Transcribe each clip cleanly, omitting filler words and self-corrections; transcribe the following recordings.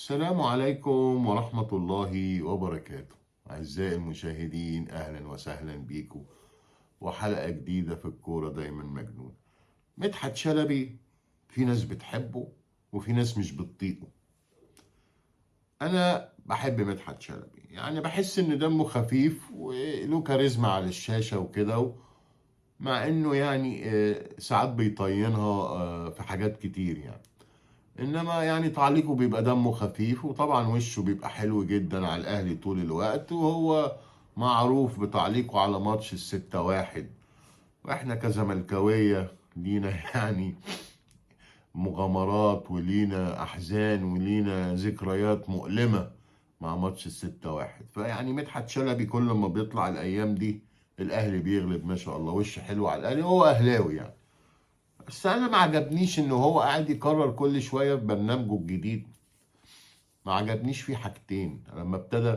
السلام عليكم ورحمة الله وبركاته. أعزائي المشاهدين، أهلا وسهلا بيكم وحلقة جديدة في الكورة دايما مجنون. مدحت شلبي في ناس بتحبه وفي ناس مش بتطيقه. أنا بحب مدحت شلبي، يعني بحس إن دمه خفيف وله كاريزما على الشاشة وكده، مع إنه يعني ساعات بيطينها في حاجات كتير يعني، انما يعني تعليقه بيبقى دمه خفيف، وطبعا وشه بيبقى حلو جدا على الاهلي طول الوقت، وهو معروف بتعليقه على ماتش 6-1. واحنا كزملكاوية لينا يعني مغامرات ولينا احزان ولينا ذكريات مؤلمة مع ماتش 6-1. فيعني مدحت شلبي كل ما بيطلع الايام دي الاهلي بيغلب، ما شاء الله، وش حلو على الاهلي، وهو اهلاوي يعني. بس انا ما عجبنيش ان هو قاعد يكرر كل شوية في برنامجه الجديد. ما عجبنيش فيه حاجتين لما ابتدى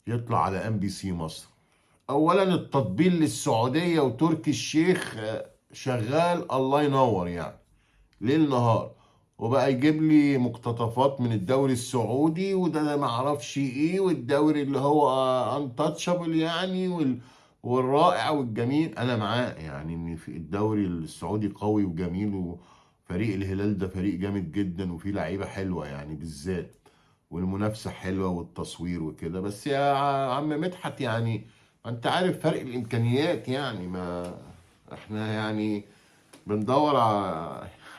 يطلع على MBC مصر. اولا التطبيل للسعودية وتركي الشيخ شغال الله ينور يعني ليل نهار، وبقى يجيب لي مقتطفات من الدوري السعودي وده ما اعرفش ايه، والدوري اللي هو untouchable يعني والرائع والجميل. انا معاه يعني ان في الدوري السعودي قوي وجميل، وفريق الهلال ده فريق جامد جدا وفيه لعيبة حلوة يعني بالذات، والمنافسه حلوة والتصوير وكده. بس يا عم مدحت يعني ما انت عارف فرق الامكانيات، يعني ما احنا يعني بندور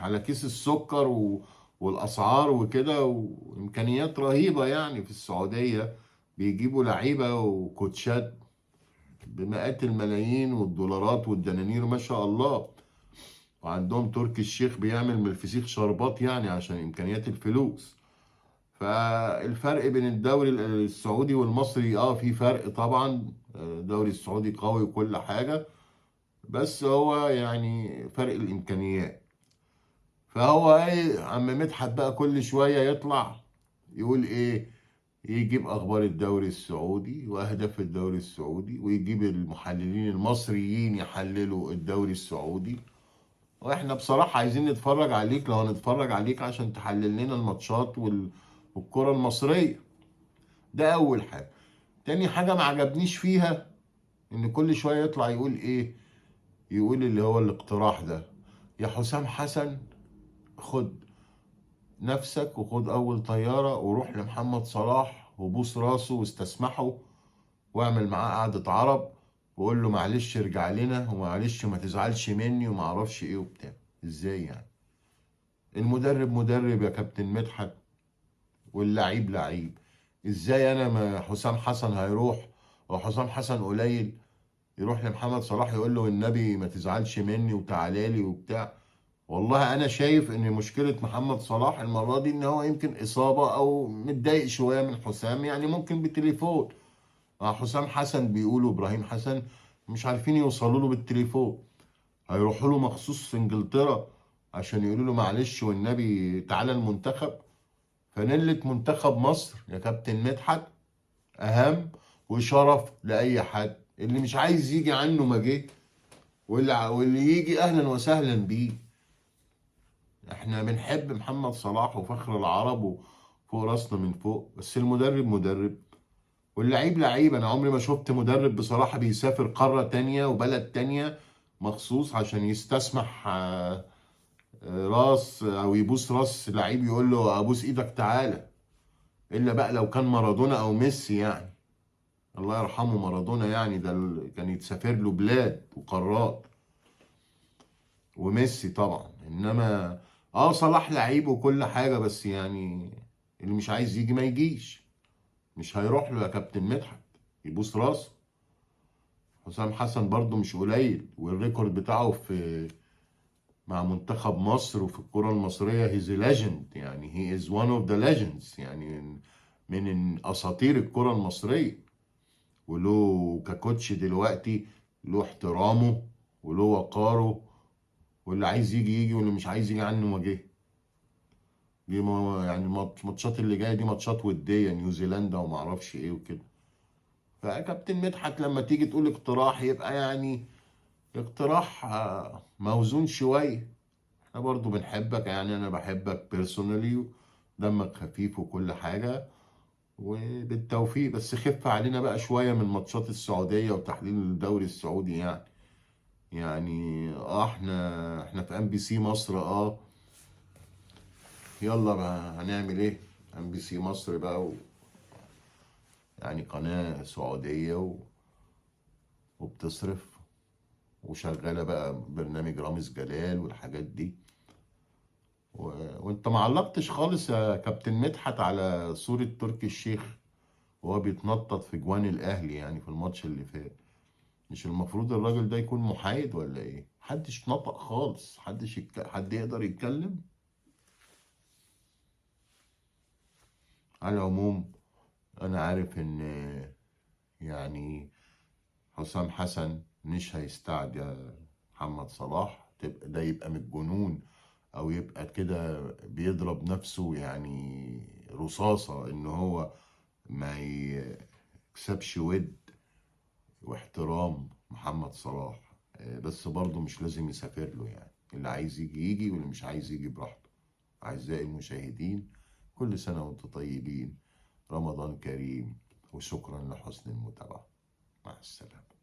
على كيس السكر والاسعار وكده، وامكانيات رهيبة يعني في السعودية بيجيبوا لعيبة وكوتشات بمئات الملايين والدولارات والدنانير ما شاء الله، وعندهم تركي الشيخ بيعمل من الفسيخ شربات يعني عشان امكانيات الفلوس. فالفرق بين الدوري السعودي والمصري في فرق طبعا، الدوري السعودي قوي وكل حاجة، بس هو يعني فرق الامكانيات. فهو ايه عم مدحت بقى كل شوية يطلع يقول ايه، يجيب اخبار الدوري السعودي واهداف الدوري السعودي، ويجيب المحللين المصريين يحللوا الدوري السعودي. واحنا بصراحة عايزين نتفرج عليك، لو هنتفرج عليك عشان تحلل لنا الماتشات والكرة المصرية. ده اول حاجة. تاني حاجة ما عجبنيش فيها ان كل شوية يطلع يقول ايه، يقول اللي هو الاقتراح ده، يا حسام حسن خد نفسك وخد اول طيارة وروح لمحمد صلاح وبوس راسه واستسمحه واعمل معاه قعدة عرب وقول له معلش ارجع لنا ومعلش ما تزعلش مني وما اعرفش ايه وبتاع. ازاي يعني؟ المدرب مدرب يا كابتن مدحت، واللعيب لعيب. ازاي انا ما حسام حسن هيروح، وحسام حسن قليل، يروح لمحمد صلاح يقول له النبي ما تزعلش مني وتعالى لي وبتاع؟ والله انا شايف ان مشكلة محمد صلاح المرة دي ان هو يمكن اصابة او متضايق شوية من حسام، يعني ممكن بالتليفون مع حسام حسن، بيقولوا ابراهيم حسن مش عارفين يوصلوا له بالتليفون، هيروحوا له مخصوص في انجلترا عشان يقولوا له معلش والنبي تعالى المنتخب. فانيلة منتخب مصر يا كابتن مدحت اهم وشرف لاي حد، اللي مش عايز يجي عنه ما جه، واللي يجي اهلا وسهلا بيه. احنا بنحب محمد صلاح وفخر العرب وفوق راسنا من فوق، بس المدرب مدرب واللعيب لعيب. انا عمري ما شفت مدرب بصراحة بيسافر قارة تانية وبلد تانية مخصوص عشان يستسمح راس او يبوس راس لعيب يقول له ابوس ايدك تعالى، الا بقى لو كان مارادونا او ميسي يعني، الله يرحمه مارادونا يعني ده كان يتسافر له بلاد وقارات، وميسي طبعا. انما صلاح لعيب وكل حاجة، بس يعني اللي مش عايز يجي ما يجيش، مش هيروح له يا كابتن مدحت يبوس راسه. حسام حسن برضو مش قليل، وال record بتاعه في مع منتخب مصر وفي الكرة المصرية he's legend، يعني he is one of the legends، يعني من اساطير الكرة المصرية، وله ك coach دلوقتي له احترامه وله وقاره، واللي عايز يجي يجي واللي مش عايز يجي عنه ما جه. دي ما يعني الماتشات اللي جاية دي ماتشات وديه نيوزيلندا وما اعرفش ايه وكده. فكابتن مدحت لما تيجي تقول اقتراح يبقى يعني اقتراح موزون شوية. احنا برضو بنحبك يعني، انا بحبك personally. دمك خفيف وكل حاجة، وبالتوفيق. بس خف علينا بقى شوية من ماتشات السعودية وتحليل الدوري السعودي يعني. يعني احنا في MBC مصر. اه يلا بقى، هنعمل ايه؟ MBC مصر بقى يعني قناة سعودية وبتصرف وشغالة بقى برنامج رامز جلال والحاجات دي. و... وانت ما علقتش خالص يا كابتن مدحت على صورة تركي الشيخ وهو بيتنطط في جوان الاهلي يعني في الماتش اللي فات. مش المفروض الراجل ده يكون محايد ولا ايه؟ محدش نطق خالص، حد يقدر يتكلم. على العموم انا عارف ان يعني حسام حسن مش هيستعد محمد صلاح، تبقى ده يبقى من الجنون، او يبقى كده بيضرب نفسه يعني رصاصة ان هو ما يكسبش ود واحترام محمد صلاح. بس برضه مش لازم يسافر له، يعني اللي عايز يجي يجي واللي مش عايز يجي براحته. أعزائي المشاهدين، كل سنة وانتم طيبين، رمضان كريم، وشكرا لحسن المتابعة. مع السلامة.